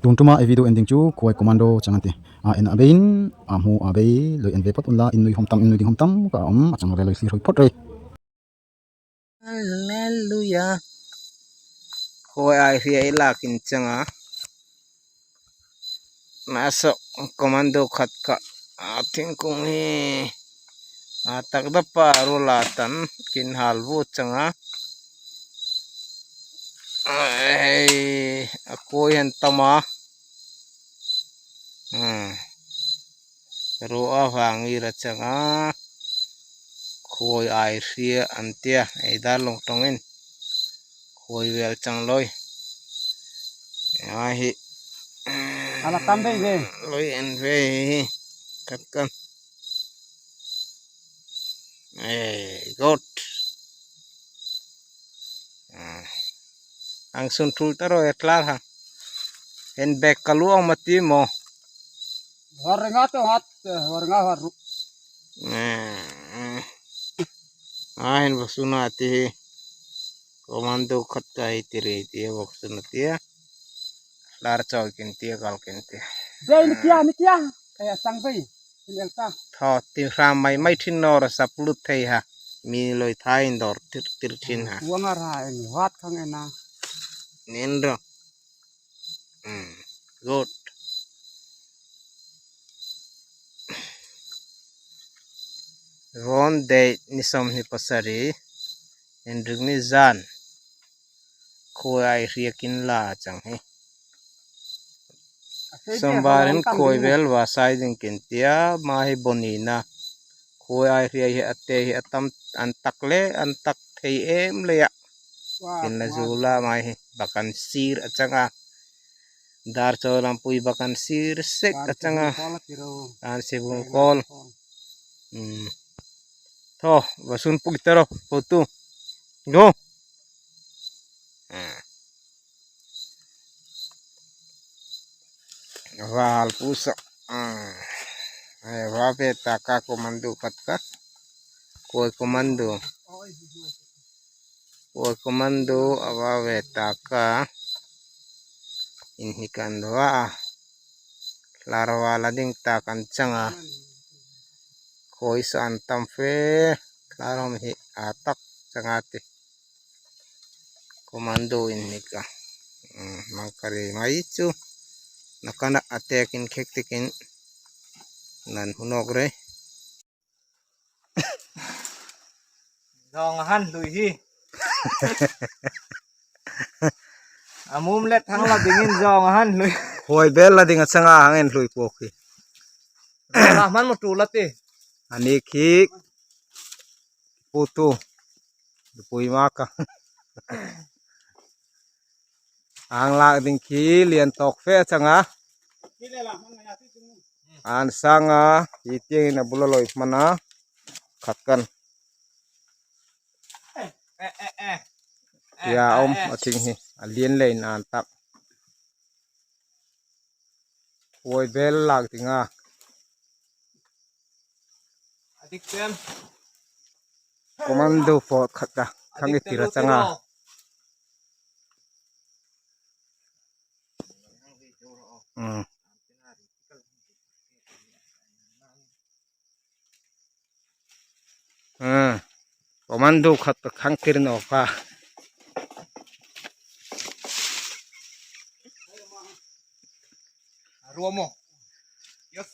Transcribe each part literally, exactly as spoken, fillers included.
Tun tuma ei video en ding chu khuai commando chang an ti. A en a bei in, a hmu a bei, loi en ve phot un la, in nui hom tam, in nui ding hom tam ka om, a chang le loi sir hoi phot re. Hallelujah. Khuai ai hria i lak in chang a. Maso commando khat ka, a, thingkung hi, a, tak da pa ru la tan kin hal vu chang a. Ei, a khuai hen tam a. Hmm. Ru a vang i ra chang a. Khuai ai hria an tia, ei dar long tong in. Khuai vel chang loi. Ai hi. Ala tam bei ve. Loi en ve hi. Kat kan. Eh, good. Ah. Ang sun thul taro etlar ha. Hen bek kaluang mati mo. War nga to hat, eh, war nga war ru. Eh, eh. Ah, hen bak suna ti hi. Commando khat ka hi ti re ti bak suna ti a. Lar choi kin ti a kal kin ti. Bei ni kia, ni kia. Kaya sang bei. Ni elta. Tho, ti hram mai mai thin nor saplut thei ha. Mi loi thai indor tir tir thin ha. Uang ara ni wat khang ena. Nen ro. Hmm, good. Von dei ni som ni pasari. Inrik ni zan. Khuai ai hria kin la chang hi. Sombar in khuai vel va sai ding kin tia, ma hi boni na. Khuai ai hria hi a te hi a tam an tak le, an tak thei em le a. Kin la zu la mai hi, bakan sir a chang a. Dar cho lam pui bakan sir sek a chang a. An sibung kol. Hmm. Tho, va sun pui taro, putu. Go. Ah. Val pusa. Ah. Eh, va ve ta ka commando pat ka. Khuai commando. Khuai commando a va ve ta ka. In hi kan va. Lar va la ding ta kan chang a. Khuai san tam fe. Lar hom hi a tak chang a ti. Commando in ni ka. Hmm, mang kari mai chu. Na kana attack in khek tik in. Nan hunok re. Zong han lui hi. A mum let thang la ding in zong han lui. Hoi bel la ding a chang a hang en lui pok hi. Rahman mo tu la ti. Ani khik. Putu. Pui ma ka. Ang lak ding khi lian tok fe chang a. An sang a, i tiang in a bula loi mana. Khat kan. Ya om a ting hi. A lian le in an tak. Khuai bel lak ding a. Commando fort khat ka. Khang i tira chang a. Hmm. Hmm. Commando khat ka khang tir no ka. Ruamo. Yes.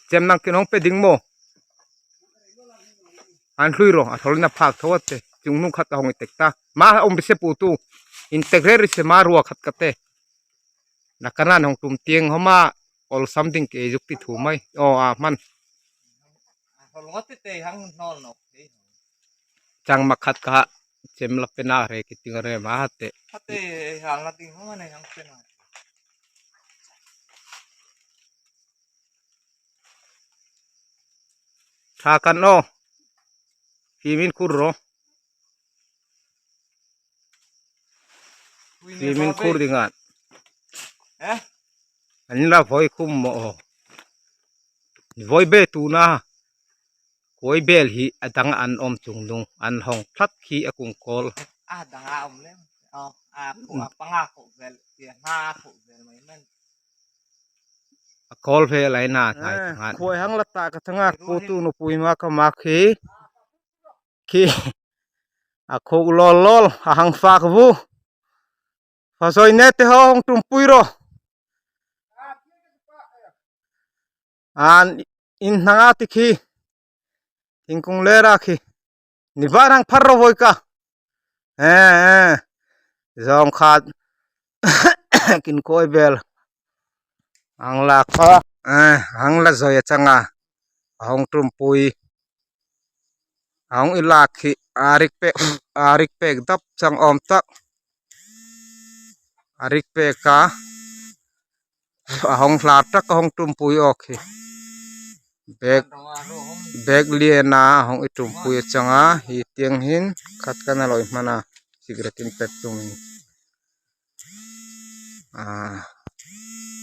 Chem nang kin hong pe ding mo. An hlui ro, a thol na phak tho te. Chung nung khat ka hong i tek ta. Ma om ri se putu. In tek re ri se ma rua khat ka te. Na kanan hong tum tiang homa ol sam ding ke zuk ti thu mai. O, a man. Chang ma khat ka chem la pe na re ki ting re ma ha te. Tha kan o. Fimin khur ro. Fimin khur ding an. An la voi khum mo o. Voi be tu na. Khuai bel hi a dang an om chung dung. An hong plat khi a kung kol. A kol phe lai na thai. Eh, ngat. Khuai hang la ta ka chang a, ko tu nu pui ma ka mak hi. Ki. A khuk lol lol, a hang fak vu. Fa zoi ne te ho hong tum pui ro. An in nang a ti khi. Thingkung le ra khi. Ni va rang phar ro voi ka. Eh, eh. Zong khat. Kin koi bel. Ang la kha. Eh, ang la zoi a chang a. Hong tum pui. Hong i lak hi. A rik pek, a rik pek dap chang om tak. A rik pek ka. A hong hlar tak a hong tum pui ok hi. Bek, bek lian a hong i tum pui a chang a, hi tiang hin khat ka na loi hman a, cigarette in pek tum in. A,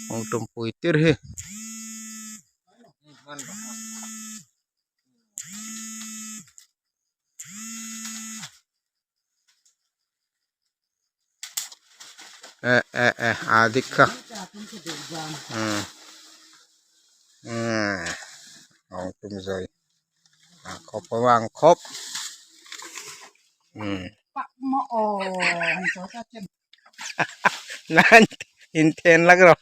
hong tum pui tir hi. Eh, eh, eh, a dik ka. Hmm. Hmm. Hong tum zoi. A khop, a vang khop. Hmm. Nan, in then lak ro.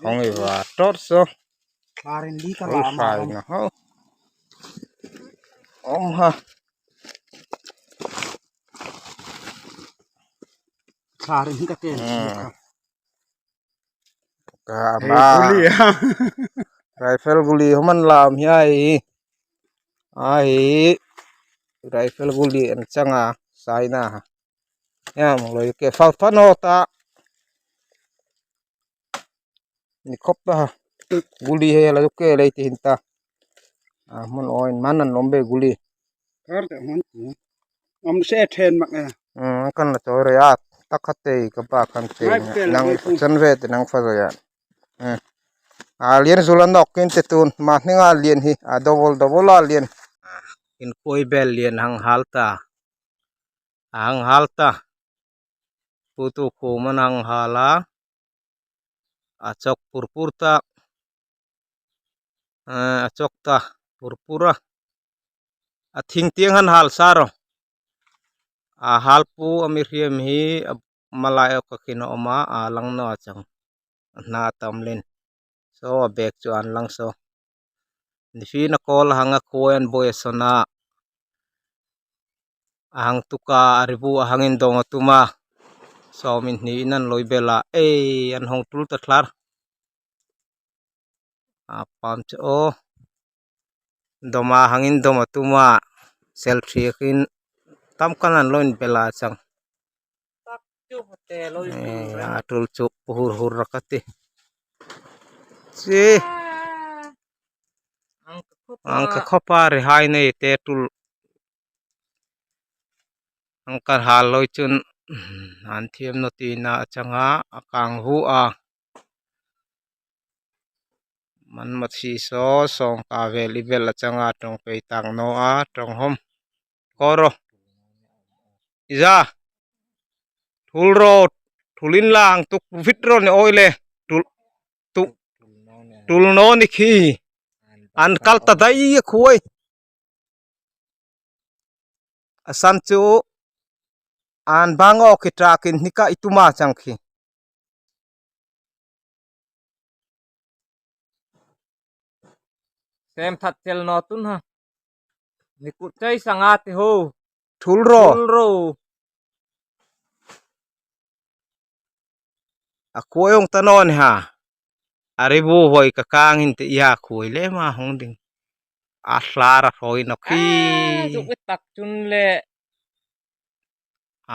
Hong i va tor so. Ui, khai na ho. Ong ha. Ka ma. Rifle guli ho man lam hi ai. Ai. Rifle guli an chang a. Sai na. Ya, mo loi ke fau fan ho ta. Ni khop ta. Guli he la ke lei ti hin ta. A, mun oi man an lom be guli. Kar ta hun. Am se then mak e. Hmm, kan la choi re ya. Tak khat te ka ba kan te. Nang chan ve te nang fa zo ya. Hmm. A lian zul a nok kin te tun. Ma ni nga lian hi. A double double a lian. In koi bel lian hang hal ta. Hang hal ta. Putu kuman hang hal a. A chok purpur ta. Eh, a chok ta purpur a. A thing tiang han hal sa ro. A hal pu a mi riem hi a malai ok ka kin oma a lang no a chang. Na tam len. So a bek chu an lang so. Nifin a kol hang a khuai an boi a sona. A hang tuka a ribu a hang in dom a tuma. Som in ni in an loi bela. Ei, an hong tul ta thlar. A pam chu o. Dom a hang in dom a tuma. Sel thik in tam kan an loi bela chang. Eh, a tul chu pu hur hur ra ka ti. Si. Ang ka khopa ri hai nei te tul. Ang ka hal loi chun. An thiam no ti na chang a, a kang hu a. Man mat si so, song ka vel i vel a chang a, trong pei tang no a, trong hom. Koro. Iza. Thul ro. Thul in lang tuk vit ro ni oi le. Thul. Tuk. Thul no ni khi. An kal ta dai a khuai. A san chu. An bang o ki tra kin ni ka i tuma chang khi. Sem that chel no tun ha. Ni kut chai sang a ti ho. Thul ro. Thul ro. A khuai ong ta no ni ha. A ribu hoi ka kang in te ya khuai le ma hong ding. A hla ra hoi no khi. A zuk i tak chun le.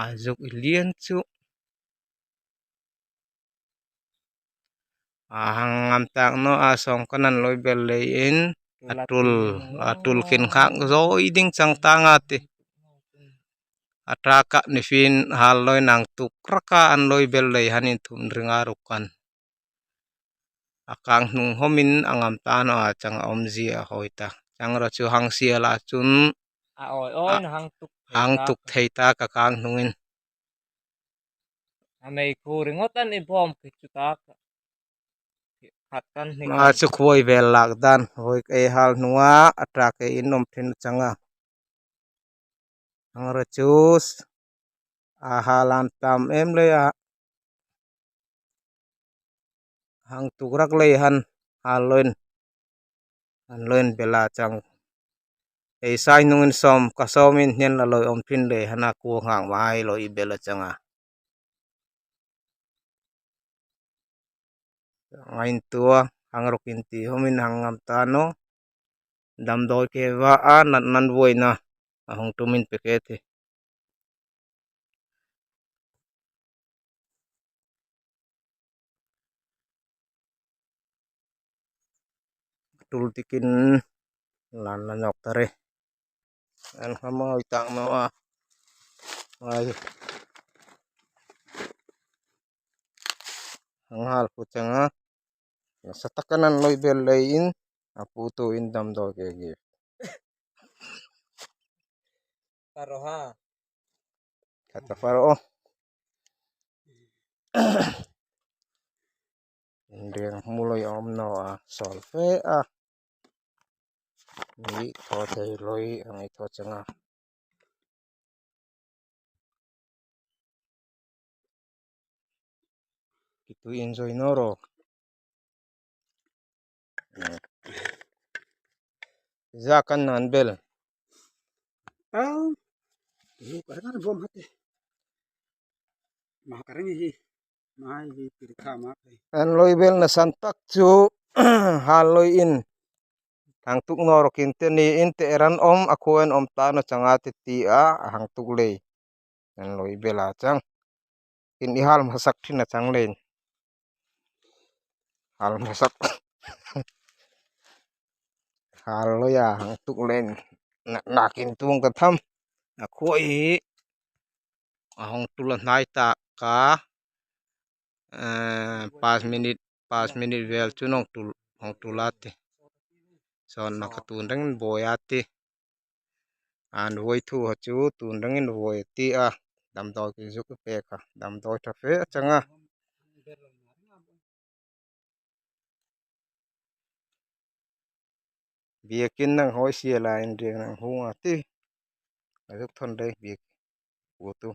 A zuk i lian chu. A hang ngam tak no a song ka nan loi bel lei in. A tul, a tul kin khak zoi ding chang ta nga ti. A tra ka nifin hal loi nang tuk ra ka an loi bel lei han in thum ring a ruk kan. A kang hnung hom in a ngam ta no a chang a om zi a hoi ta. Hang ro chu hang sial a chun. A oi oi, a, hang tuk thei hang tak. Tuk thei tak a kang hnungin. A mei khu ring hot an i bom ki chu tak. Khat kan hnik ma an chu khuai vel lak dan. Hoi ei hal hnunga a trak ei in om thin chang a. Hang ro chu a hal an tam em le a. Hang tuk rak lei han hal loin. Han loin bel a chang. Ei sai nung in som ka som in hnian la loi om thin lei han a kua ngak mai loi bel a chang a. Ngai in tua hang ruk in ti hom in hang ngam ta no. Damdawi ke va a nan nan voi na. A hong tum in pe ke ti. Tul tikin lan la nok tare. An hama oi tang no a. Ai. Hang hal pu chang a. Nasa tak a nan loi bel lei in. A pu tu in damdawi ke gi. Paro ha. Kata paro. Ndeng muloi om no a sol fe a. Ni tho thei loi ang i tho chang a. Kitu enjoy no ro. Za kan nan bel. Tau. Lu ka kan bom hate. Ma ka ring hi. Ma hi pirkha ma. An loi bel na san tak chu. Hal loi in. Hang tuk no ro kin te ni in te ran om a khuan om ta no chang a ti ti a hang tuk lei. An loi bel a chang. Kin i hal masak thin a chang len. Hal masak. Hal loi a hang tuk len. Na, na kin tung ta tham. A khuai hi. A hong tul a hnai ta ka. Eh, pas minit, pas minit vel chu nong tul, hong tul a ti. Son ma ka tun reng voi a ti. An voi thu ha chu tun reng in voi ti a. Damdawi ki zuk pe ka. Damdawi tha fe chang a. Biakin nang hoi sia la in riang nang hung a ti. A zuk thon dei biak. Utu.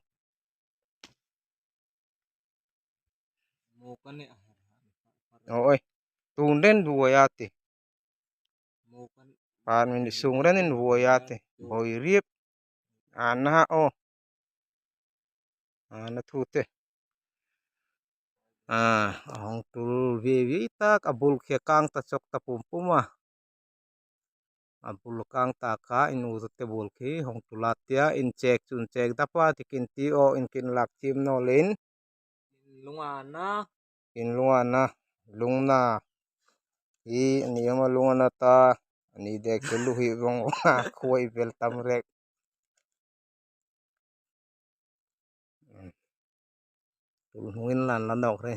Oi. Tun den voi a ti. Pan min sung ren in voi a ti. Voi riep. Ana o. Ana thu te. A, a hong tul vei vei tak a bul khia kang ta chok ta pum pum a. A bul kang ta ka in u te bul khi hong tul a tia in chek chun chek da pa ti kin ti o in kin lak chim no len. Lung ana. In lung ana, lung na. I, ani ama lung ana ta, ani dek te lu hi vong khuai vel tam rek. Tul hnungin lan lan dok re.